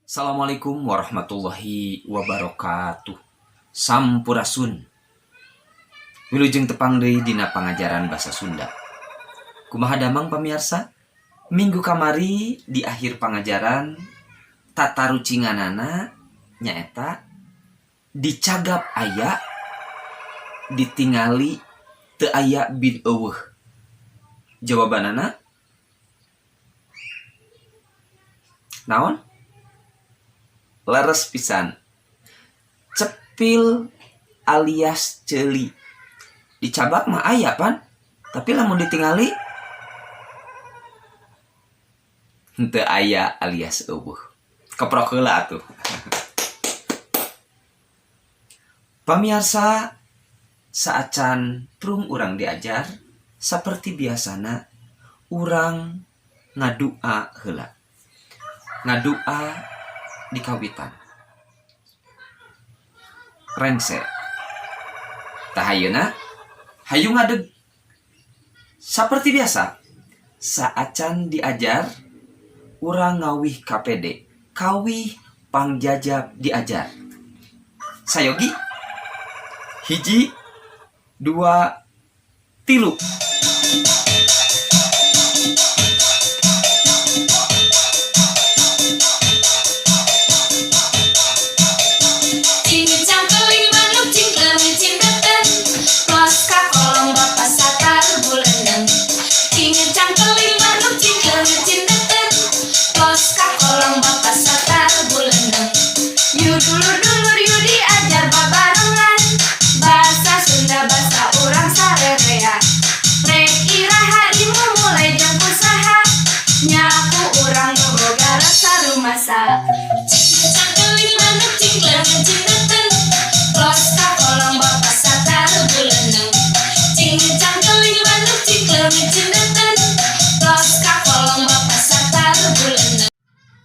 Assalamualaikum warahmatullahi wabarakatuh. Sampurasun. Wilujeng tepang deui dina pangajaran basa Sunda. Kumaha damang pamiarsa? Minggu kamari di akhir pangajaran tatarucinganana nyaeta dicagap aya ditingali teu aya bin eueuh. Jawabanana naon? Leres pisan. Cepil alias ceuli. Dicabak mah aya pan, tapi lamun ditingali henteu aya alias eueuh. Keprok heula atuh. Pamiarsa saacan prung urang diajar saperti biasana urang ngadua heula. Ngadua di kawitan. Rengse. Tah ayeuna hayu ngadeg. Saperti biasa saacan diajar urang ngawih KPD, kawih pangjajab diajar. Sayogi hiji dua tilu.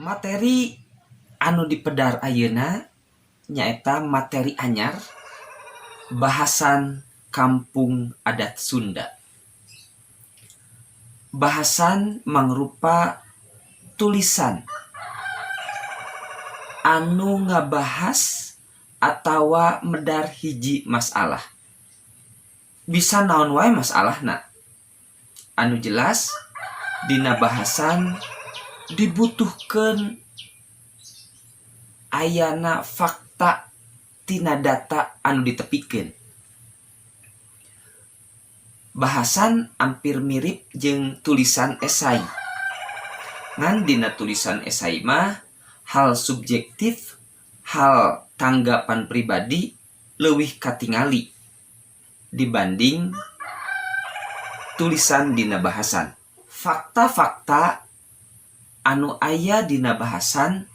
Materi anu dipedar ayeuna nyaeta materi anyar bahasan Kampung Adat Sunda. Bahasan mangrupa tulisan anu ngabahas atawa medar hiji masalah. Bisa naon wae masalahna. Anu jelas dina bahasan dibutuhkeun ayana fakta tina data anu ditepikeun. Bahasan hampir mirip jeung tulisan esai. Ngan dina tulisan esai mah hal subjektif, hal tanggapan pribadi leuwih katingali dibanding tulisan dina bahasan. Fakta-fakta anu aya dina bahasan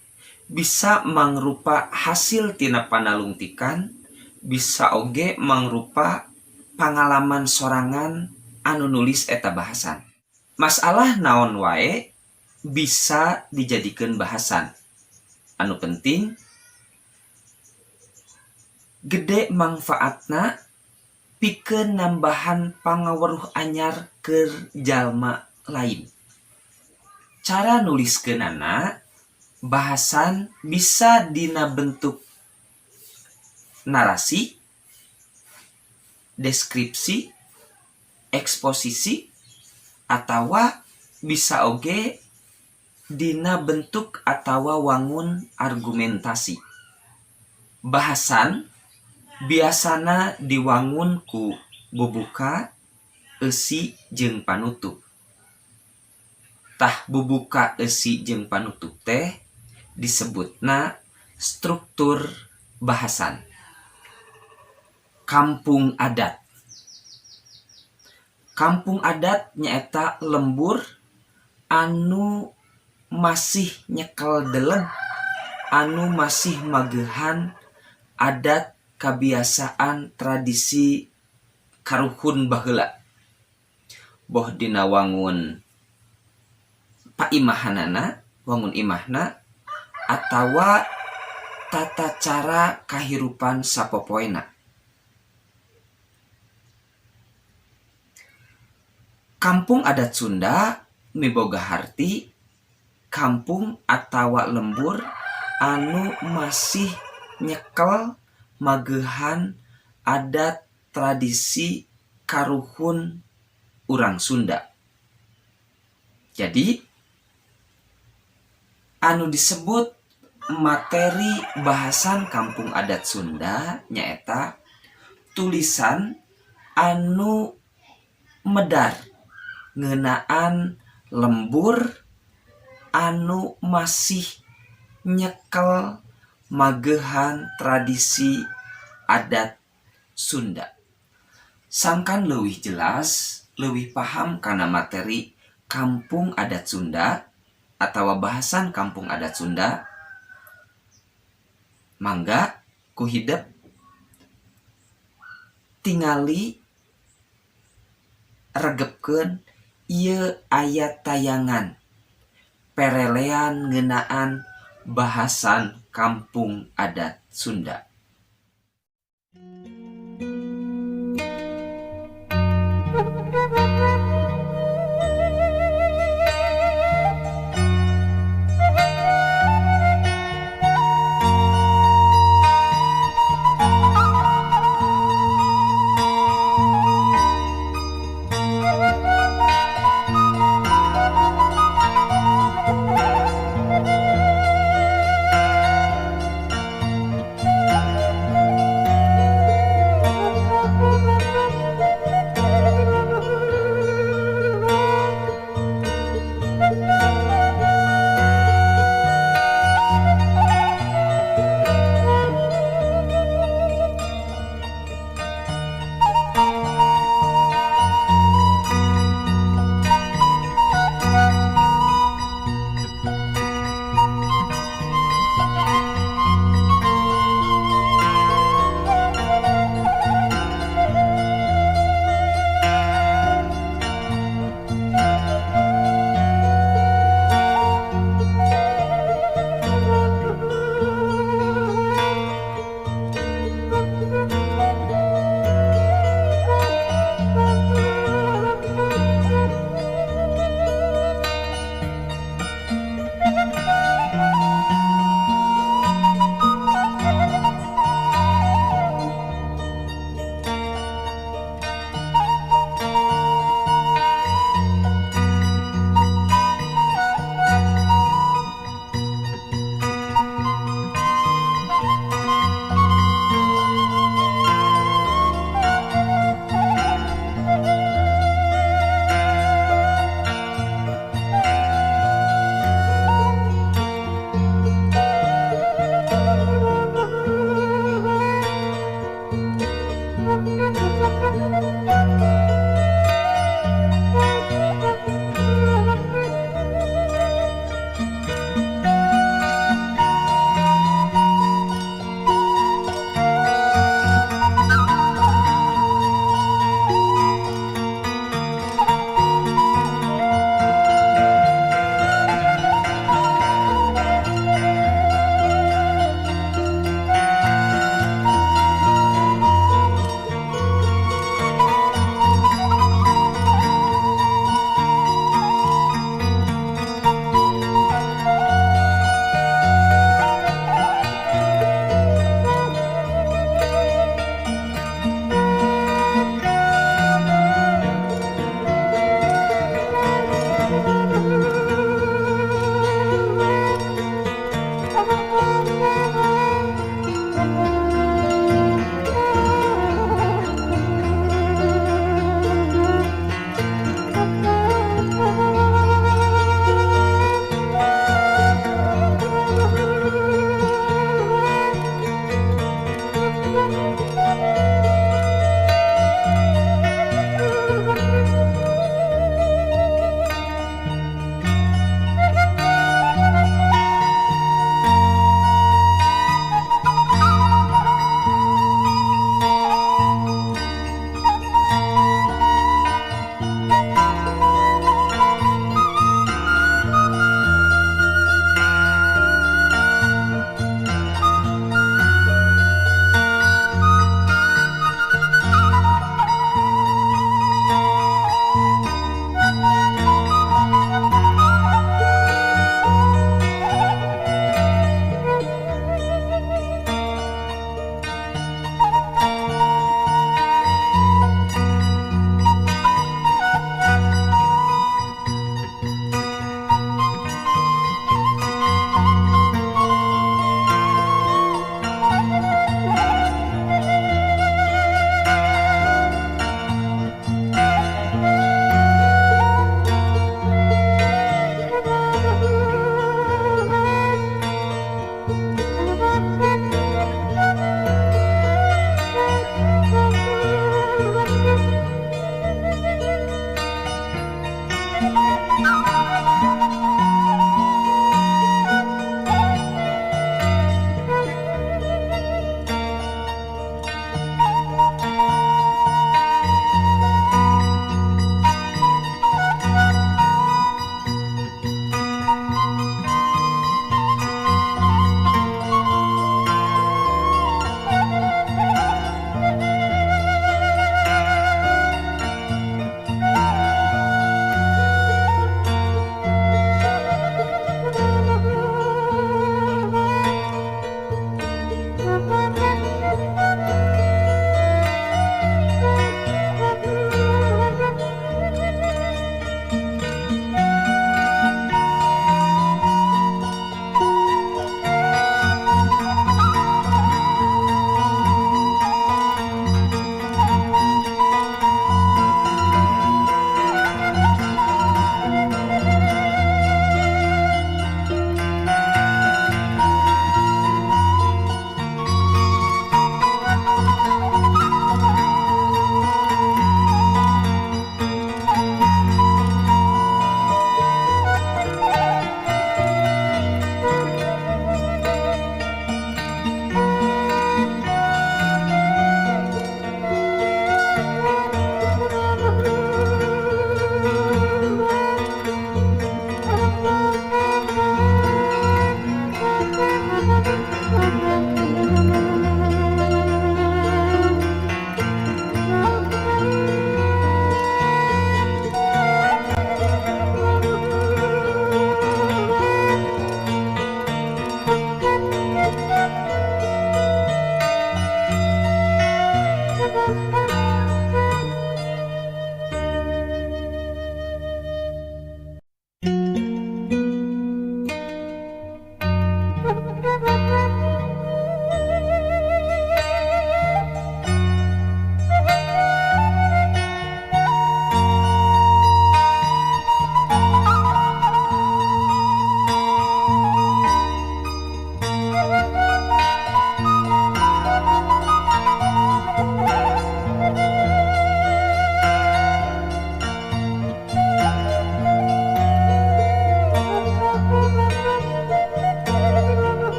bisa mangrupa hasil tina panalungtikan, bisa oge mangrupa pangalaman sorangan anu nulis eta bahasan. Masalah naon wae bisa dijadikeun bahasan. Anu penting gede mangfaatna pikeun nambahan pangaweruh anyar keur jalma lain. Cara nuliskeunana bahasan bisa dina bentuk narasi, deskripsi, eksposisi, atawa bisa oge dina bentuk atawa wangun argumentasi. Bahasan biasana diwangun ku bubuka, eusi jeung panutup. Tah bubuka eusi jeung panutup teh disebutna struktur bahasan. Kampung adat. Kampung adat nyaeta lembur anu masih nyekel deleg, anu masih magehan adat kabiasaan tradisi karuhun baheula. Boh dina wangun paimahanana, wangun imahna, atawa tata cara kahirupan sapopoena. Kampung adat Sunda miboga harti kampung atawa lembur anu masih nyekel magehan adat tradisi karuhun urang Sunda. Jadi anu disebut materi bahasan kampung adat Sunda nyaeta tulisan anu medar ngeunaan lembur anu masih nyekel magehan tradisi adat Sunda. Sangkan leuwih jelas, leuwih paham kana materi kampung adat Sunda atawa bahasan kampung adat Sunda, mangga ku hidep tingali, regepkeun ieu aya tayangan perelean ngeunaan bahasan kampung adat Sunda.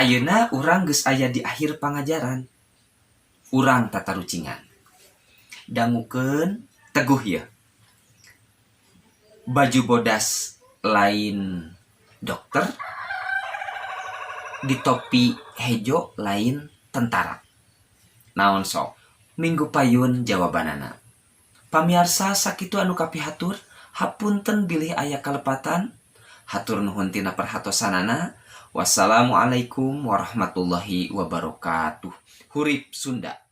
Ayeuna urang geus aya di akhir pangajaran. Urang tatarucingan. Dangukeun teguh ya. Baju bodas lain dokter, di topi hejo lain tentara. Naon sok? Minggu payun jawabanana. Pamiarsa, sakitu anu kapihatur, hapunten bilih aya kalepatan. Hatur nuhun tina perhatosanana. Wassalamualaikum warahmatullahi wabarakatuh. Hurip Sunda.